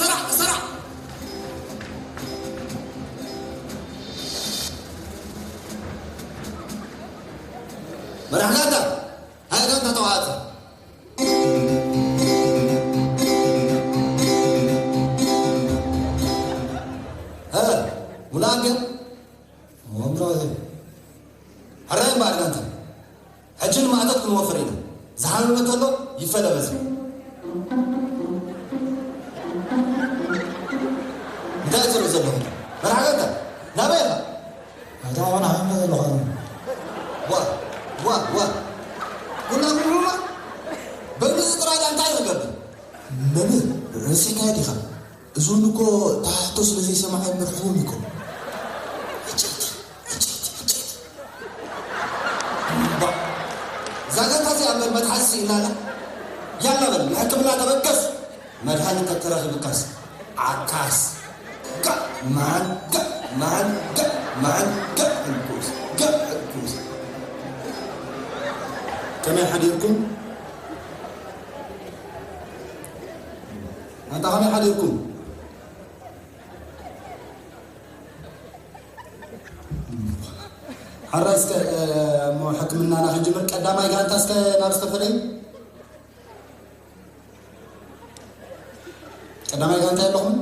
ሰራሕ፣ ሰራሕ። መራሕ ጋንታ፣ ሃይ ጋንታ ተዋፀ። እ፣ ሙሉኣን ግን ወምሮ ሕራይ እምበኣር ጋንታ። ሕጂ ንማእቶት ክንወፍር ኢና። ዝሓመመ ተሎ ይፈለ በዚ። እንታይ ትርኢ ዘለኹም? መርሓ ጋንታ፣ ናበይ ኢኻ? ኣብታ ኾነ ሓመመ ዘለኹ። ዋ፣ ዋ፣ ዋ። ኩላኩም ሩማ? በምዚ ጥራይ እንታይ ክገብር? መምህር፣ ረሲዕካዮ ዲኻ? እዚ እውን እኮ ታሕቶ ስለ ዘይሰማዐ መርሕዎም እኮ። ዕጨይቲ፣ ዕጨይቲ፣ ዕጨይቲ። እምባ። እዛ ጋንታ እዚኣ እምበር መትሓዚ ስኢና ኣላ። ያላ በል፣ ንሕክምና ተበገስ። መድሃኒት ተተረኺብካስ ዓካስ። ጋእ ማን፣ ጋእ ማን፣ ጋእ ማን፣ ጋእ ዕንኩስ፣ ጋእ ዕንኩስ። ከመይ ሓዲርኩም? ኣንታ ከመይ ሓዲርኩም? ሓራ እስከ፣ እ፣ እሞ ሕክምናና ክንጅምር ቀዳማይ ጋንታ እስከ ናብ ዝተፈለዩ። ቀዳማይ ጋንታ የለኹም?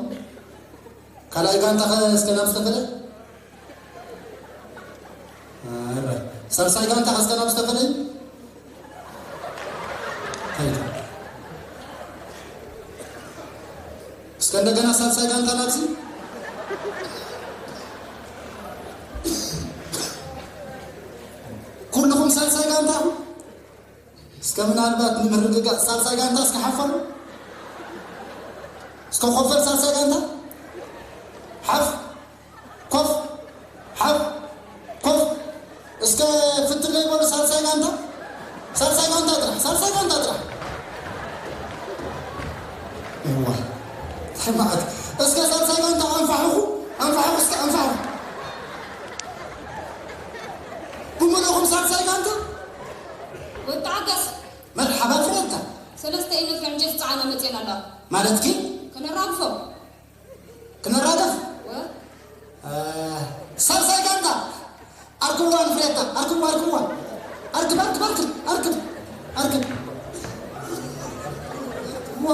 ካልኣይ ጋንታ ኸ እስከ ናብ ዝተፈለዩ። ኣረ፣ ሳልሳይ ጋንታ ኸ እስከ ናብ ዝተፈለዩ። ከይዱ። እስከ እንደገና ሳልሳይ ጋንታ ናብዚ። ኩልኹም ሳልሳይ ጋንታ። እስከ ምናልባት ንምርግጋጽ ሳልሳይ ጋንታ እስከ ሓፍ በሉ። እስከ ኮፍ በል ሳልሳይ ጋንታ። ሓፍ። ኮፍ፣ ሓፍ፣ ኮፍ። እስከ ፍትለይ በሉ ሳልሳይ ጋንታ። ሳልሳይ ጋንታ ጥራሕ፣ ሳልሳይ ጋንታ ጥራሕ። እዋ፣ እንታይ መዓት። እስከ ሳልሳይ ጋንታ ኣንፋሕኹ፣ ኣንፋሕኹ፣ እስከ ኣንፋሕኹ። ብምልእኹም ሳልሳይ ጋንታ። ወዲ ዓጋስ። መርሓባ ፍረታ። ሰለስተ ኢነፍ ዕንጨይቲ ጸዓና መጺኤን ኣለዋ። ማለትኪ? ከነራግፎ። ክነራገፍ? ወ? እ፣ ሳልሳይ ጋንታ። ኣርክብዋ ንፍሬታ። ኣርክብዋ፣ ኣርክብዋ። ኣርክብ፣ ኣርክብ፣ ኣርክብ፣ ኣርክብ፣ ኣርክብ። ዋ፣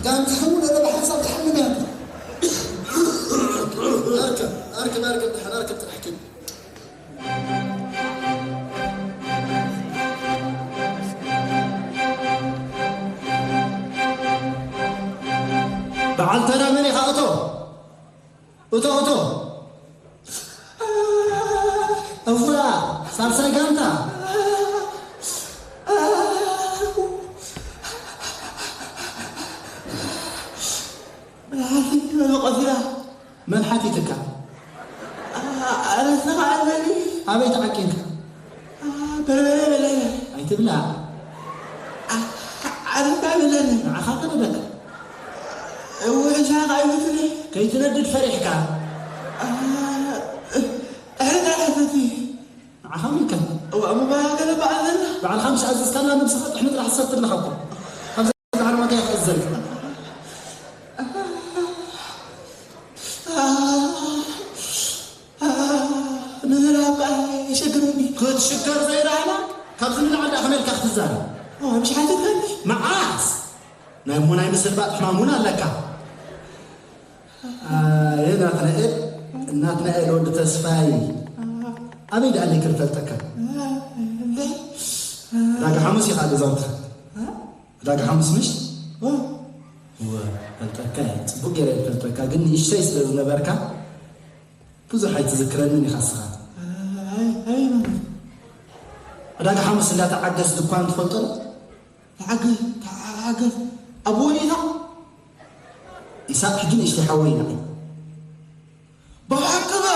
ጋንታ እውን ኣለ ብሓንሳብ ትሓምም እያ። ኣርክብ፣ ኣርክብ፣ ኣርክብ፣ ደሓን ኣርክብ ጥራሕ ኪድ። በዓል ተራ መን ኢኻ? እቶ፣ እቶ፣ እቶ። እዋ፣ ሳልሳይ ጋንታ። መድሓኒት መበቆፊራ። መን ሓቲትካ? ኣረስኻ ኣለኒ። ኣበይ ተዓቂንካ? በርበረ በለለ። ኣይትብላዕ። ኣረስኻ በለኒ። ንዓኻ ከነደካ። እወ፣ እሻኻ ኣይመስለኒ። ከይትነድድ ፈሪሕካ። ኣሕርታ ሕተቲ። ንዓኻ ምልከት። እዋ፣ እሞ በዓል ገለ በዓል ዘላ። ባዕልኻ ምስ ኣዘዝካላ ነብስኻ ጥሕኒ ጥራሕ ትሰቲ ኣለኻ እኮ። ኣብዚ ዓለማት እያ ትእዘዝ። ምዝራብ ከኣ የሸግረኒ። ክትሽገር ዘይረኣና፣ ካብዚ ንላዕሊ ደኣ ከመይ ኢልካ ክትዛረብ? እዋ፣ ምሽ ሓቲትካኒ። መዓስ? ናይ እሞ ናይ ምስልባጥ ሕማም እውን ኣለካ። ኣየ ናትናኤል፣ ናትናኤል ወዲ ተስፋይ፣ ኣበይ ደኣ ኣለይ ክፈልጠካ? ዕዳጋ ሓሙስ ኢኻ ገዛውትኻ። ዕዳጋ ሓሙስ ምሽ? እወ፣ ፈልጠካ እየ፣ ጽቡቅ ገይረ እየ ፈልጠካ፣ ግን ንእሽተይ ስለ ዝነበርካ ብዙሕ ኣይትዝክረንን ኢኻ እስኻ። ኣይ፣ ኣይ፣ ዕዳጋ ሓሙስ እንዳ ተዓገስ ድኳን ትፈልጦ ዶ? ተዓገስ፣ ተዓገስ፣ ኣቦ ወሊድካ? ኢሳቅ ሕጂ ንእሽተይ ሓወይ ኢና። ብሓቂ በ፣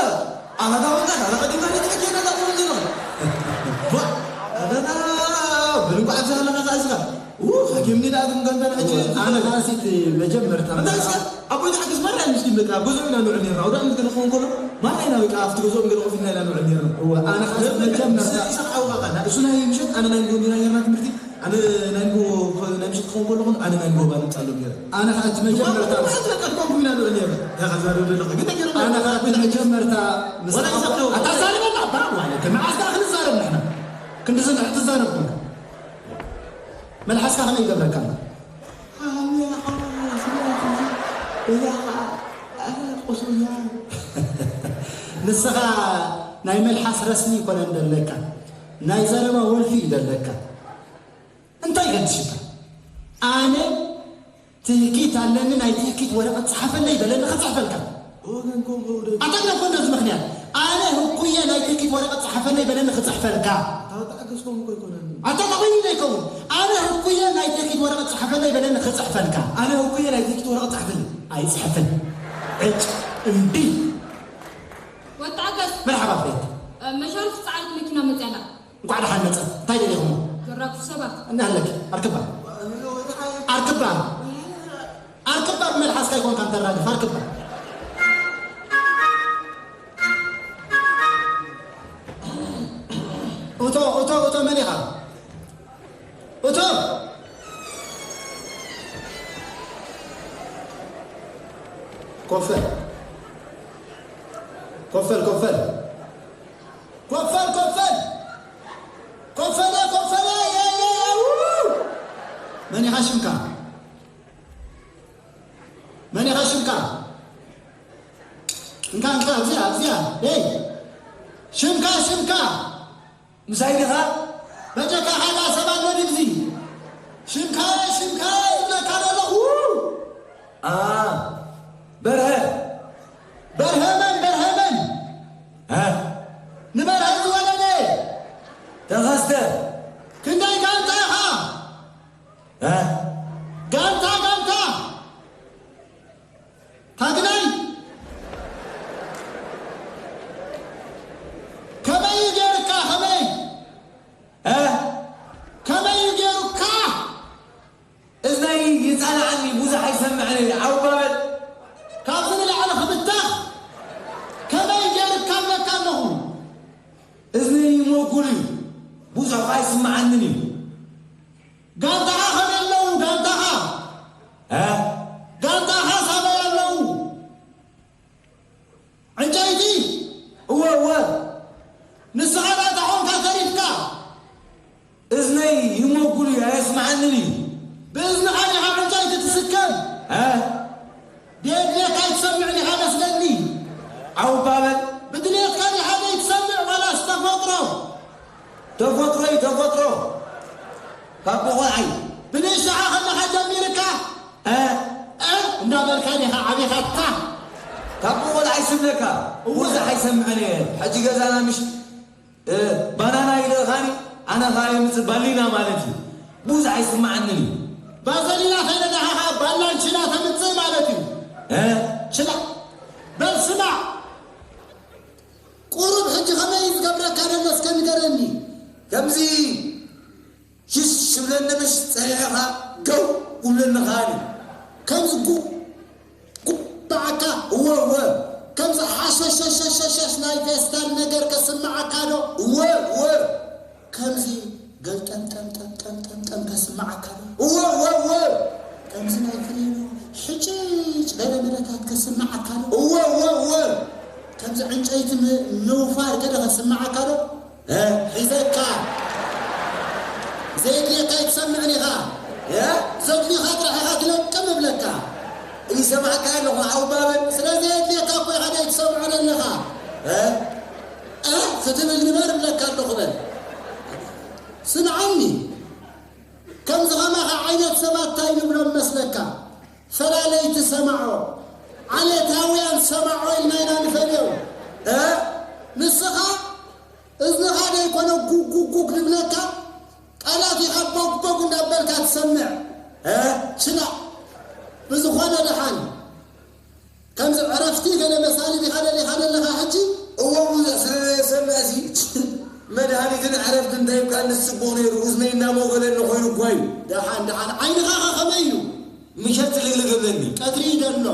ኣመታ ወጣ፣ ኣረ ቀዲምና ንትሕት የና ዳኣ ትብል ዘሎ። ዋ፣ ኣመታ፣ በል እንኳዕ ኣብዛ ኣለኻ ከኣ እስኻ። ው፣ ሃኪምኒ ደኣ ትምገንተን ሕጂ። ኣነ ከኣ ሲት መጀመርታ እንታይ እስካ፣ ኣቦይ ተሓግዝ ማራ ምስ ግን በቃ፣ ኣብ ገዝኦም ኢና ንውዕል ነርና። ወዳ ምስ ገለ ክኸውን ከሎ፣ ማራ ኢና በቃ፣ ኣብቲ ገዝኦም ገለ ኮፍ ኢልና ኢና ንውዕል ነርና። እወ፣ ኣነ ከኣ መጀመርታ። ኢሳቅ ሓውኻ ከኣ፣ እሱ ናይ ምሸት፣ ኣነ ናይ ጎንዲና ነርና ትምህርቲ። ኣነ ናይ ንጎ ናይ ምሽት ክኸውን ከለኹን ኣነ ናይ ንጎ ባልንጣሎም ነይረ። ኣነ ኸዓ እቲ መጀመርታ ምስ- ኣነ ኸዓ እቲ መጀመርታ ምስ- ኣታ ዛረበና እባ ማለት መዓስ ከኣ ክንዛረብ ንሕና ክንዲ ዝንሕ ትዛረብ ኮንካ። መልሓስካ ከመይ ይገብረካ ኣሎ? ንስኻ ናይ መልሓስ ረስኒ ይኮነን ደለካ፣ ናይ ዘረባ ወልፊ እዩ ደለካ። እንታይ ገድሽካ? ኣነ ትህኪት ኣለኒ፣ ናይ ትህኪት ወረቐት ጽሓፈለይ በለኒ ክጽሕፈልካ። ኣታ እኮ ነዚ ምኽንያት ኣነ ህኩየ ናይ ትህኪት ወረቐት ጽሓፈለይ በለኒ ክጽሕፈልካ። ኣታ ተዓገስኩም እኮ ኣይኮነን። ኣታ ተኾይኑ ዘይከውን ኣነ ህኩየ ናይ ትህኪት ወረቐት ጽሓፈለይ በለኒ ክጽሕፈልካ። ኣነ ህኩየ ናይ ትህኪት ወረቐት ጽሓፈለይ። ኣይጽሕፍን። ዕጭ እምቢ። ወተዓገስ። መርሓባ ፍሬት። መሻርፍ ጻዕሪት መኪና መጽያ ኣላ። እንኳዕ ደሓን መጸ። እንታይ ደሊኹሞ? ዘራግፉ ሰባት። እናሃለኪ ኣርክባ። ኣርክባ። ኣርክባ ብመልሓስካ ይኮንካ እንተራግፍ ኣርክባ። እቶ እቶ እቶ መን ኢኻ? እቶ ኮፈል ኮፈል ኮፈል ኮፈል ኮፈል ኮፈለ ኮፈለ የየየው። መን ኢኻ ሽምካ? መን ኢኻ ሽምካ? እንካ እንካ ኣብዚኣ ኣብዚኣ ደይ ሽምካ ሽምካ ምሳይ ዲኻ? በጀካ ካላ ሰብ ኣሎ ድምዚ ሽምካ ሽምካ ይብለካ ዘለኹ። ኣ በርሀ በርሀ መን በርሀ መን? እ ንበርሀ ዝወለደ ተኸስተ ክንደይ ጋንታ ኢኻ? እ ጋንታ ጋንታ ታግናይ ከመይ እዩ ገይሩካ? ከመይ እ ከመይ እዩ ገይሩካ? እዝነይ ይጻልዓኒ ብዙሕ ኣይሰምዕን እየ። ዓው ባበል ካብዚ ንላዕሊ ክብተኽ ከመይ ገይርካ እብለካ ኣለኹ። እዝነይ ይሞጉል እዩ ብዙሕ ከኣ ኣይስምዓንን እዩ። ጋንታኻ ከመይ ኣለዉ? ጋንታኻ እ ጋንታኻ ሳበይ ኣለዉ? ዕንጨይቲ እወ እወ ንስኻ ናታ ኾንካ ተሪፍካ። እዝነይ ይሞጉል እዩ ኣየስምዓንን እዩ። ብእዝንኻ ዲኻ ዕንጨይቲ ትስከም? እ ድየድልየካ ኣይትሰምዕን ኢኻ መስለኒ። ዓው ባበል ብድልየትካ ዲኻ ዘይትሰምዕ ዋላስ ተፈጥሮ? ተፈጥሮ እዩ ተፈጥሮ። ካብ ቆልዓይ ብንእሽቶኻ ከለኻ ጀሚርካ እ እ እንዳበልካ ዲኻ ዓቢኻታ? ካብ ቆልዓይ ስብለካ እወ። ውዛሕ ኣይሰምዕን እየ። ሕጂ ገዛና ምሽ እ ባናና ይልእኻኒ ኣነ ኸኣ የምጽእ ባሊና ማለት እዩ። ብዙሕ ኣይስምዓንን እዩ። ባዘሊና ከይነዳኻ ኸኣ ባላንቺና ተምጽእ ማለት እዩ። እ ችላ በል ስማዕ። ቁሩብ ሕጂ ከመይ እዩ ዝገብረካ ዘሎ እስከ ንገረኒ። ከምዚ ሽሽ ዝብለኒ ምሽ ጸኒሕኻ ገው ውብለኒ ኸኣኒ ከምዚ ጉ ጉባዕካ እወ እወ ከምዚ ሓሸሸሸሸሸሽ ናይ ፌስታል ነገር ከስምዓካ ዶ እወ እወ ከምዚ ገልጠምጠምጠምጠምጠምጠም ከስምዓካ ዶ እወ እወ እወ ከምዚ ናይ ፍሬኖ ሕጭጭ ገለመለታት ከስምዓካ ዶ እወ እወ እወ ከምዚ ዕንጨይቲ ም- ምውፋር ገለ ከስምዓካ ዶ እ? ሒዘካ ዘየድልየካ ኣይትሰምዕን ኢኻ እ? ዘድልዩኻ ጥራሕ ኢኻ ትለቅም እብለካ ይሰማዕካ ኣለኹ ዓው ባበል ስለ ዘየድልየካ እኮ ኢኻ ዘይትሰምዖ ዘለኻ እ? እ? ክትብል ንበር እብለካ ኣለኹ በል ስምዓኒ ከምዚ ኸማኻ ዓይነት ሰባት እንታይ ንብሎም መስለካ ፈላለይቲ ሰማዖ ዓሌታውያን ሰማዖ ኢልና ኢና ንፈልዮም እ ንስኻ እዝንኻ ደይኮነ ጉጉጉግ ንብለካ ቃላት ኢኻ ቦግቦግ እንዳበልካ ትሰምዕ እ ችላ ብዝኾነ ደሓን ከምዚ ዕረፍቲ ገለ መሳሊ ዲኻ ደሊኻ ዘለኻ ሕጂ እወ ብዙሕ ስለ ዘየሰምዐሲ መድሃኒትን ዕረፍቲ እንታይ ይብካ ንስቦ ነይሩ እዝነይ እናሞገለኒ ኮይኑ እኳ እዩ ደሓን ደሓን ዓይንኻ ኸ ከመይ እዩ ምሸት ትልግልግ እብለኒ ቀትሪ ደሎ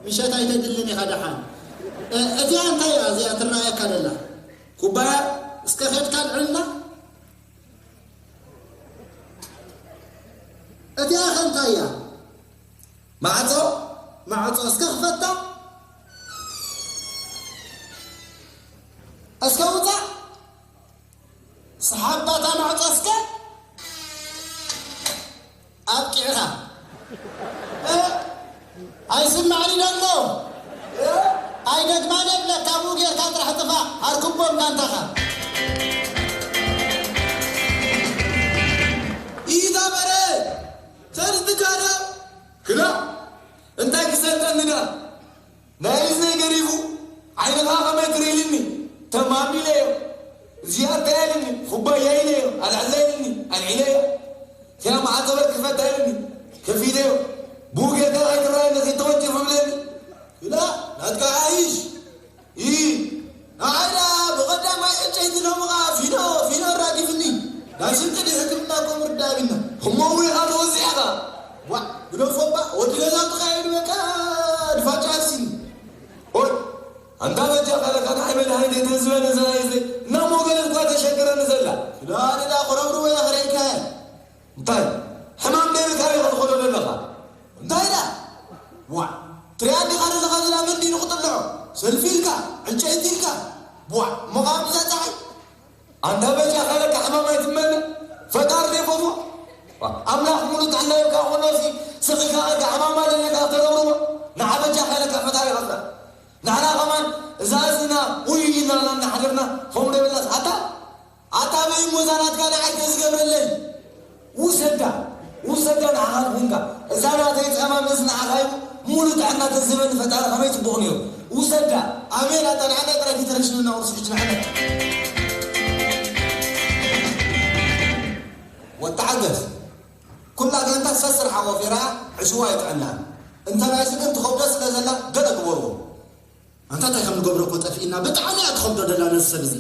ምሸት ኣይተድልን ኢኻ ደሓን እ- እቲኣ እንታይ እያ እዚኣ ትረኣየካ ደላ ኩባያ እስከ ኸድካ ልዕልና እቲኣ ኸ እንታይ እያ? ማዕጾ? ማዕጾ እስከ ክፈታ? እስከ ውጻእ? ሰሓባታ ማዕጾ እስከ ኣብቂዕኻ። እ? ኣይስማዕን ደሎ። እ? ኣይደግማን የብለካ፣ ብኡ ጌርካ ጥራሕ ጥፋእ። ኣርክቦም ጋንታኻ። ኢዛ በረ፣ ሰልትካዶ? ክላ፣ እንታይ ክሰልጠኒ ደኣ? ናይ እዝነይ ገሪፉ ዓይንኻ ከመይ ትርኢ ኢልኒ። ተማሚለዮ። እዚኣ እንታይ ኢልኒ። ኩባያ ኢለዮ። ኣልዕላ ኢልኒ። ኣልዒለዮ። እዚኣ መዓጸወት ክፈታ ኢልኒ። ከፊተዮ። ብኡ ጌርካ ከይትረኣየኒ ከይተወንጭፍ እብለኒ። ክላ፣ ናትካ ኣይሽ። ይ፣ ንዓይ ደኣ ብቐዳማይ ዕንጨይቲ ሎሚ ኸኣ ፊኖ፣ ፊኖ ኣራጊፍኒ። ናብ ሽንቲ ድሕክምና እኮ ምርዳእ ቢና። እሞ እውን ኢኻ ተወዚዕኻ። ዋእ፣ ግደፎ እባ፣ ወዲ ገዛ ተኻየዱ በቃ ድፋጫ ኣልሲኒ። ኦይ፣ ኣንታ በጃኻ ለካ ንዓይ መድሃኒት ኣይትህዝበኒ ዘናይዘይ። እና ሞገለት እኳ ተሸግረኒ ዘላ። ክዳ ንዳ ቁረብርቦ ኢኻ ርኢካያ። እንታይ? ሕማም ደይብልካ ዲኻ ትኸዶ ዘለኻ? እንታይ ኢላ? ዋእ፣ ትሪኣ ዲኻ ዘለኻ ዝላ መንዲ ንኽጥልዖ? ሰልፊ ኢልካ፣ ዕንጨይቲ ኢልካ። ዋእ፣ እሞ ኸኣ ብዛ ጸሓይ? ኣንታ በጃኻ ለካ ሕማም ኣይትመነ። ፈጣሪ ዘይፈትዎ። ዋእ፣ ኣምላኽ ሙሉእ ጥዕና ይብካ። ኩሎሲ ስቕ ኢልካ ለካ ሕማም ኣለኒ ኢልካ ተረብርቦ። ንዓ በጃኻ ለካ ፈጣሪ ይኸፍላ። ንሕና ከማን እዛ እዝና ውይ ኢልና እናሓደርና ከምኡ ደብላስ ኣታ ኣታ በይ እሞ እዛ ናትካ ንዓይ ተዝገብረለይ። ውሰዳ፣ ውሰዳ ንዓኻ ንኹንካ። እዛ ናተይ ጸማም እዝኒ ንዓኻ እዩ፣ ሙሉ ጥዕና ተዝህበኒ ፈጣሪ ከመይ ጽቡቕ ነይሩ። ውሰዳ። ኣሜን። ኣታ ንዓና ጥራይ ተተረሽንና ቁርሲ ሕጂ ንዓና። ወተዓገስ። ኩላ ጋንታ ሰስር ሓወፊራ ዕሽዋ ይጥዕና። እንተ ናይዚ ግን ትኸብዶ ስለ ዘላ ገለ ግበርዎ። ኣንታ እንታይ ከም ንገብሮ እኮ ጠፊእና። ብጣዕሚ እያ ትኸብዶ ደላ ነዚ ሰብ እዚ።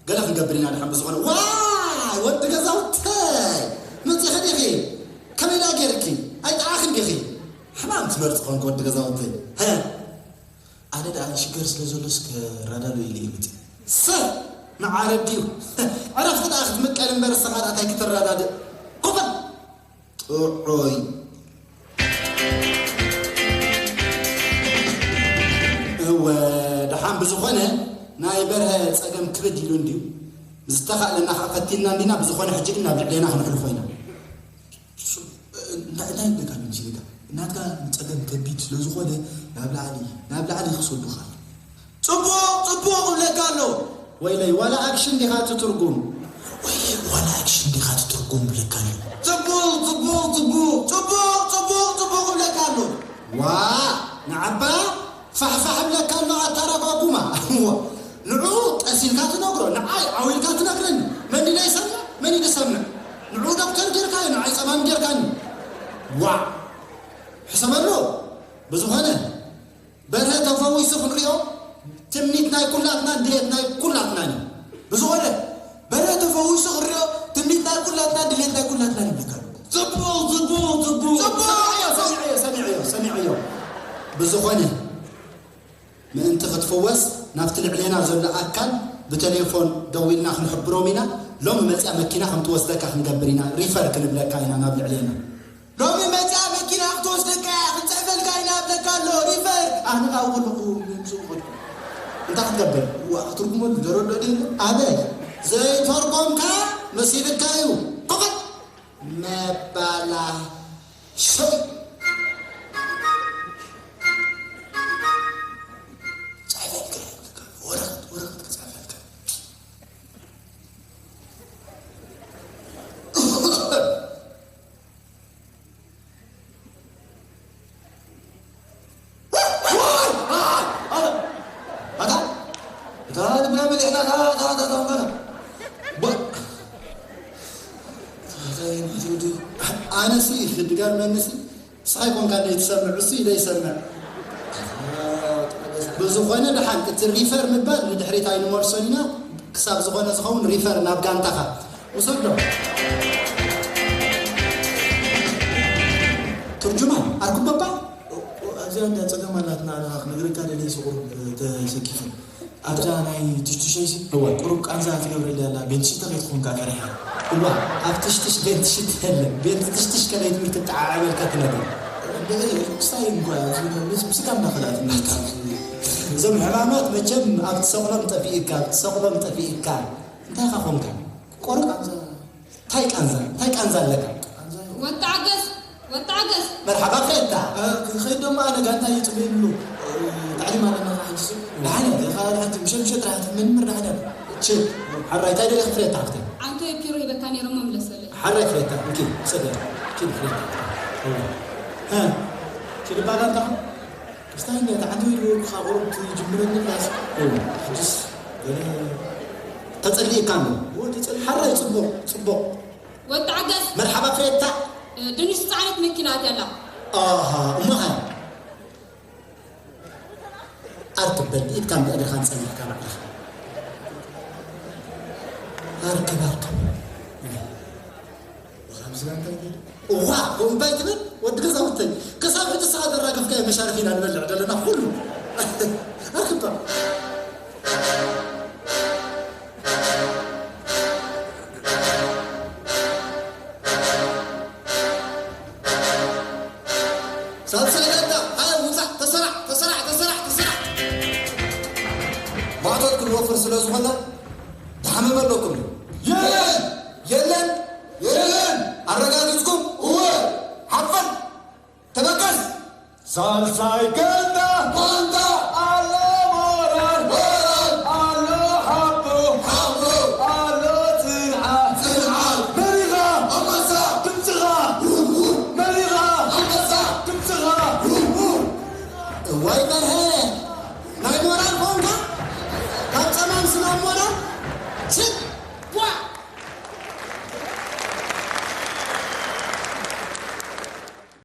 ገለ ክንገብር ኢና ድሓን ብዝኾነ። ዋይ ወዲ ገዛውተይ መፂኺ ዲኺ? ከመይ ደኣ ገይርኪ? ኣይጠዓኽን ዲኺ? ሕማም ትመርፂ ኾንኪ ወዲ ገዛውተይ። ሀ? ኣነ ደኣ ሽገር ስለ ዘሎስ ከራዳዶ ኢለ እየ መፂእ። ሰ መዓረብ ድዩ? ዕረፍቲ ደኣ ክትምቀል እምበር እስኻ ደኣ እንታይ ክትረዳድእ? ኮፈል! ጥዑይ። እወ፣ ደሓን ብዝኾነ ናይ በርሀ ጸገም ክብድ ኢሉ እንድዩ። ምስ ተኻእለና ኸዓ ፈቲንና እንዲና፣ ብዝኾነ ሕጂ ግን ናብ ልዕሌና ክነሕልፎ ኢና። ሱ-፣ እንታይ፣ እንታይ ይብለካ ኣሎ መሲልካ? ናትካ ጸገም ከቢድ ስለ ዝኾነ ናብ ላዕሊ፣ ናብ ላዕሊ ክሰዱኻ። ጽቡቕ፣ ጽቡቕ እብለካ ኣሎ። ወይለይ፣ ዋላ ኣክሽን ዲኻ እቲ ትርጉም? ወይለይ፣ ዋላ ኣክሽን ዲኻ እቲ ትርጉም እብለካ ኣሎ። ጽቡቕ፣ ጽቡቕ፣ ጽቡቕ፣ ጽቡቕ፣ ጽቡቕ፣ ጽቡቕ እብለካ ኣሎ። ዋ፣ ንዓባ ፋሕፋሕ እብለካ ኣሎ ኣታረጓጉማ። ንዑ ቀስ ኢልካ ትነግሮ፣ ንዓይ ዓው ኢልካ ትነግረኒ። መን ኢለ ይሰምዕ? መን ኢሉ ይሰምዕ? ንዑ ዶክተር ጌርካዮ፣ ንዓይ ጸማም ጌርካኒ። ዋ፣ ሕሰበሉ። ብዝኾነ፣ በርሀ ተፈዊሱ ክንሪኦ ትምኒት ናይ ኩላትናን ድሌት ናይ ኩላትናን እዩ። ብዝኾነ በርሀ ተፈዊሱ ክንሪኦ ትምኒት ናይ ኩላትናን ድሌት ናይ ኩላትናን ይብለካ። ጽቡቕ፣ ጽቡቕ፣ ጽቡቕ። ጽቡቕ! ሰሚዐዮ፣ ሰሚዐዮ፣ ሰሚዐዮ፣ ሰሚዐዮ። ብዝኾነ ምእንቲ ክትፍወስ ናብቲ ልዕሌና ዘሎ ኣካል ብቴሌፎን ደዊልና ክንሕብሮም ኢና። ሎሚ መጽያ መኪና ከም ትወስደካ ክንገብር ኢና። ሪፈር ክንብለካ ኢና ናብ ልዕሌና። ሎሚ መጽያ መኪና ክትወስደካ እያ፣ ክንጽሕፈልካ ኢና እብለካ ኣሎ፣ ሪፈር። ኣነ ካብኡ ከለኹ ምስኡ ከድኩ። እንታይ ክትገብር? ዋ፣ ክትርጉመሉ ዘረድኦ ድዩ? ኣበይ? ዘይተርጎምካ መሲልካ እዩ። ኮፈል! መባላሸው። ጽሕፈልካ እያ እብለካ። ወረቐት፣ ወረቐት ክጽሕፈልካ። ኣታ፣ እታ ልብና መሊእና፣ እታ፣ እታ፣ እታ፣ እታ፣ እታ፣ ባ-፣ ኣነሲ፣ ድጋር መንሲ፣ ንስኻ ኣይኮንካ እንደ ትሰምዕ፣ እሱ ኢለ ይሰምዕ። ብዝኾነ ደሓን፣ እቲ ሪፈር ምባል ንድሕሪት ኣይንመልሶን ኢና፣ ክሳብ ዝኾነ ዝኸውን ሪፈር ናብ ጋንታኻ ውሰዶ። ትርጁማን፣ ኣርኩበባ? ኣብዚኣ እንዳ ጸገም ኣላትና፣ ኣነ ክነግረካ ደልየ፣ ቁሩብ ተሰኪፈ። ኣብዛ ናይ ትሽትሸይሲ እወ። ቁሩብ ቃንዛ ትገብረለይ ኣላ፣ ቤንሲተ ከይትኾን ከኣ ፈሪሐ። እዋ፣ ኣብ ትሽትሽ ቤንት ሽት የለን። ቤንት ትሽትሽ ከመይ ትምህርቲ ተዓዓበልካ ትነግር? ክስታይ እንኳ ምስካ እንዳኸላት እዞም ሕማማት መቸም ኣብ ትሰቕሎም ጠፊእካ፣ ኣብ ትሰቕሎም ጠፊእካ። እንታይ ኢኻ ኾንካ? ቆርቃ እንታይ ቃንዛ እንታይ ቃንዛ ኣለካ? ወተዓገስ ወተዓገስ። መርሓባ ፍሬታ። ክኸይድ ደሞ ኣነ ጋንታ እዩ ጽበይ ብሉ። ታዕሊም ኣለና ኸዓ ሕጂ። ደሓነ። ኸዓ ደሓነ ምሸት ምሸት ጥራሕ ትሕመኒ ምር ደሓነ። ችል። ሓራይ እንታይ ደለኻ ፍሬታ ሓፍተይ? ዓንቶ የፒሮ ሂበካ ነይረ እሞ ምለሰለይ። ሓራይ ፍሬታ። እንኪ ጽበ። ችል ፍሬታ። እወ። ሀ። ችል ባጋንታ። ክስታይ እንደ ተዓንቶ ይድወልኩኻ ቁሩብ ትጅምረኒ ላስ። እወ። ሕጅስ ገለ ተጸሊእካ ኣሎ። እወ ተጸሊእ። ሓራይ ጽቡቕ ጽቡቕ። ወዲ ዓገስ መርሓባ ፍሬታ። ድንሽ ዝፀዓነት መኪና ኣትያ ኣላ። ኣሃ እሞ ኸ ኣርክብ በል ኢድካን ብእግርኻን ፀኒሕካ ባዕልኻ ኣርክብ ኣርክብ ብኸምዚ እንታይ ትብል እዋ ከምኡ እንታይ ትብል ወዲ ገዛውተይ ክሳብ ሕጂ ስኻ ዘራገፍካዮ መሻርፍ ኢና ንበልዕ ዘለና ኩሉ ኣርክብ ሳልሳይ ጋንታ ሃየ ውፃእ ተሰራዕ ተሰራዕ ተሰራዕ ተሰራዕ ማዕቶት ክንወፍር ስለ ዝኾና ተሓመመ ኣለኩም የለን የለን የለን ኣረጋጊፅኩም እወ ሓፈን ተበገስ ሳልሳይ ጋንታ ጋንታ